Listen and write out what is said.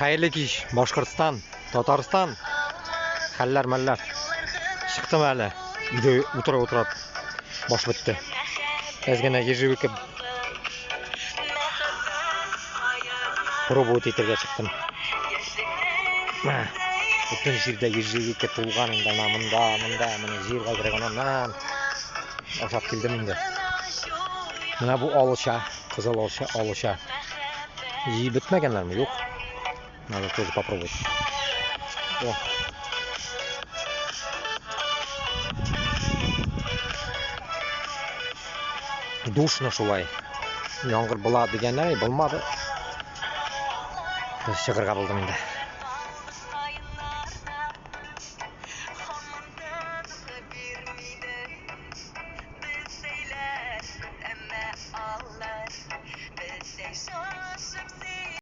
Хәерле кич, Башкортстан, Татарстан. Хәлләр мәлләр. Чыктым әле. Өйдә утыра утыра баш бетте. Әз генә ежевика пробовать итәргә чыктым. Бөтен җирдә ежевика тулган инде, ана монда, монда, менә җиргә кирәк аннан. Ашап килдем инде. Менә бу алыча, кызыл алыча, алыча. Җыеп бетмәгәннәрме? Юк. Надо тоже попробовать. О. Душно шулай. Яңгыр була дигәннәр, булмады. Чыгырга булдым инде.